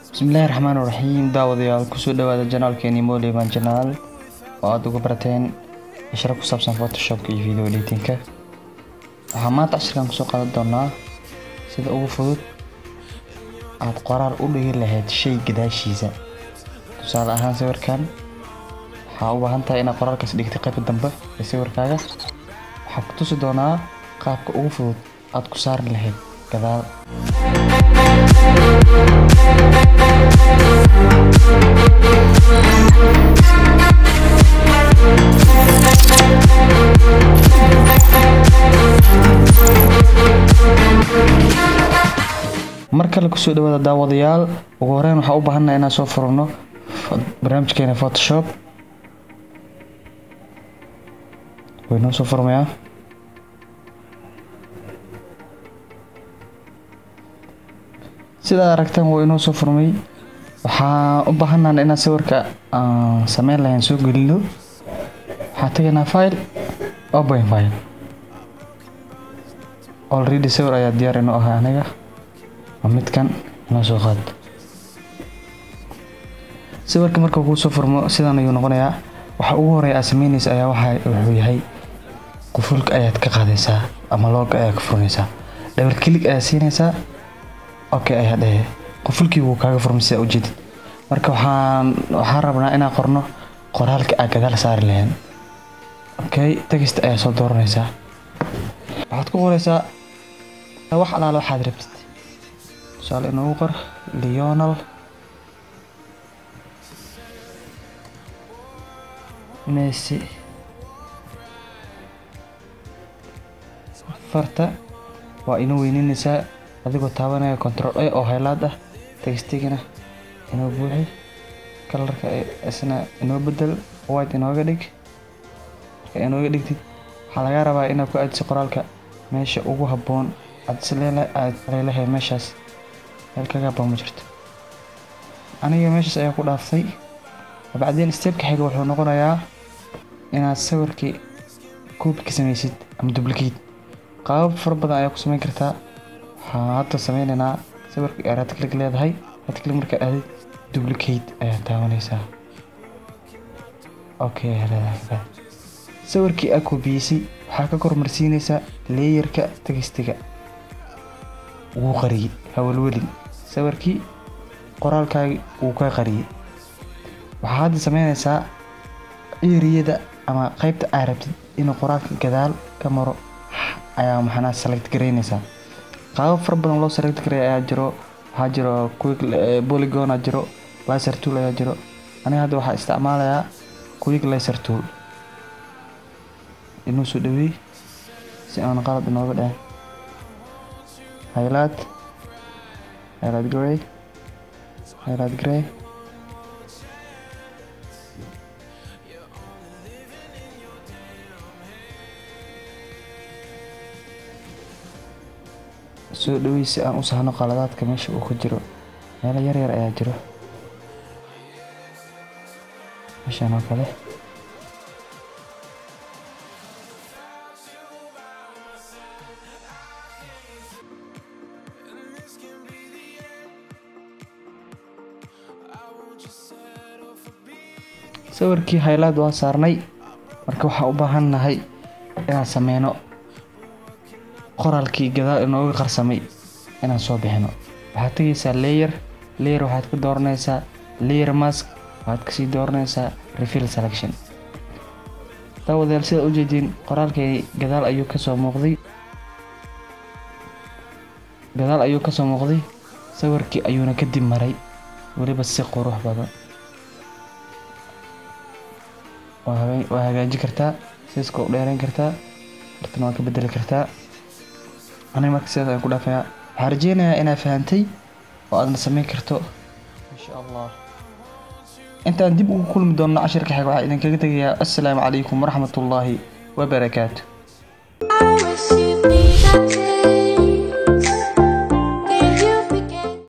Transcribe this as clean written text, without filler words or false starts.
Bismillahi raxmaani raxiim. Daawadayaal, kusoo dhawaada janaalkeeni Moleman Janaal oo aad uga barateen casharo ku saabsan Photoshopka iyo video editingka. Waxaan maanta cashirkan kusoo qaadan doonaa sida ugu fudud aad qoraal u dhigi lahayd shay gadaashiisa. Tusaale ahaan, sawirkan waxaa u baahan tahay inaad qoraalkaas dhigtay qaybta dambe ee sawirkaaga. Waxaan ku tusi doonaa qaabka ugu fudud aad ku saari lahayd gadaal. Mar kale kusoo dhawaada, daawadayaal. Ugu horeyn waxaa u baahannahay inaan soo furno barnaamijkeena Photoshop. Way noo soo furmayaa. Sidaad aragtaan, wuu inoo soo furmay. Waxaan u baahannahay inaan sawirka aan sameyn lahayn soo gelino. Waxaan tegaynaa File, Open File. Already sawir ayaa diyaar inoo ahaa aniga. Waa midkan, inoo soo qaad sawirka. Marka kuu soo furmo, sidan ayuu noqonayaa. Waxa ugu horeeya aad sameynaysa ayaa waxa wuxuu yahay qufulka ayaad ka qaadaysaa ama lock-ga ayaad ka furanaysaa. Double click ayaad siinaysaa, okay ayaa dhehe. Qufulkii wuu kaaga furmay, sida ujeedid. Marka waxaan rabnaa inaan qorno qoraalka aad gadaal saari lahayn. Okay, text ayaa soo dooranaysaa. Waxaad ku qoraysaa wax alaala waxaad rabtid. Tusaale, inoogu qor Lionel Messi. Farta waa inoo weyninaysaa adigoo taabanaya Control A oo highlight ah. Textigana inoo buuxi. Colorka isna inoo bedel, white inooga dhig. Marka inooga dhigtid, waxaa lagaa rabaa inaad ku aadiso qoraalka meesha ugu habboon aad is leelahay. Aad leelahay meeshaas meel kaga habboon ma jirto. Aniga meeshaas ayaa ku dhaaftay. Bacdeen stepka xiga wuxuu noqonayaa inaad sawirkii copy ka sameysid ama duplicate. Qaabab fara badan ayaa ku sameyn kartaa. Waxaan hadda sameynaynaa sawirka ayaa right click leedahay. Right click markaa aadid, duplicate ayaa taabanaysaa, okay ayaa leedahay. Sawirkii aad kobiyeysay waxaa ka kormarsiinaysaa layerka textiga. Wuu qariyey, hawalwelin, sawirkii qoraalkaagi wuu ka qariyey. Waxaa hadda sameynaysaa eriyada ama qaybta aad rabtid inuu qoraalka gadaal ka maro ayaa maxanaa select gareynaysaa. Qaabab fara badan loo select gareeyo ayaa jiro. Waxaa jiro quick polygon aa jiro, lasso tool ayaa jiro. Aniga hadda waxaa isticmaalayaa quick lasso tool. Inuu soo dhaweey si aan qalad inooga dhicin. Highlight, highlight gray, highlight gray. Soo dhaweey si aan u sahno qaladaadka meesha uu ka jiro. Meelo yar yar ayaa jiro, meeshan oo kale. Sawirkii highlight waa saarnay. Marka waxaa u baahan nahay inaan sameyno qoraalkii gadaal inooga qarsamay inaan soo bixino. Waxaad tegaysaa layer. Layer waxaad ka dooranaysaa layer mask, waxaad kasii dooranaysaa reveal selection. Daawadayaal, sidaad ujeediin, qoraalkii gadaal ayuu kasoo muuqday, gadaal ayuu kasoo muuqday, sawirkii ayuuna kadib maray, weliba si qurux badan. Waa hagaaji kartaa, siska u dheereyn kartaa, fartana waa ka bedeli kartaa. Aniga marka sidaas ayaan ku dhaafayaa. Waxaan rajeynayaa inaad fahantay oo aadna sameyn karto, insha Allah. Intaan dib ugu kulmi doonno cashirka xiga, waxaa idinkaga tegayaa assalaamu calaykum waraxmatullaahi wabarakaatu.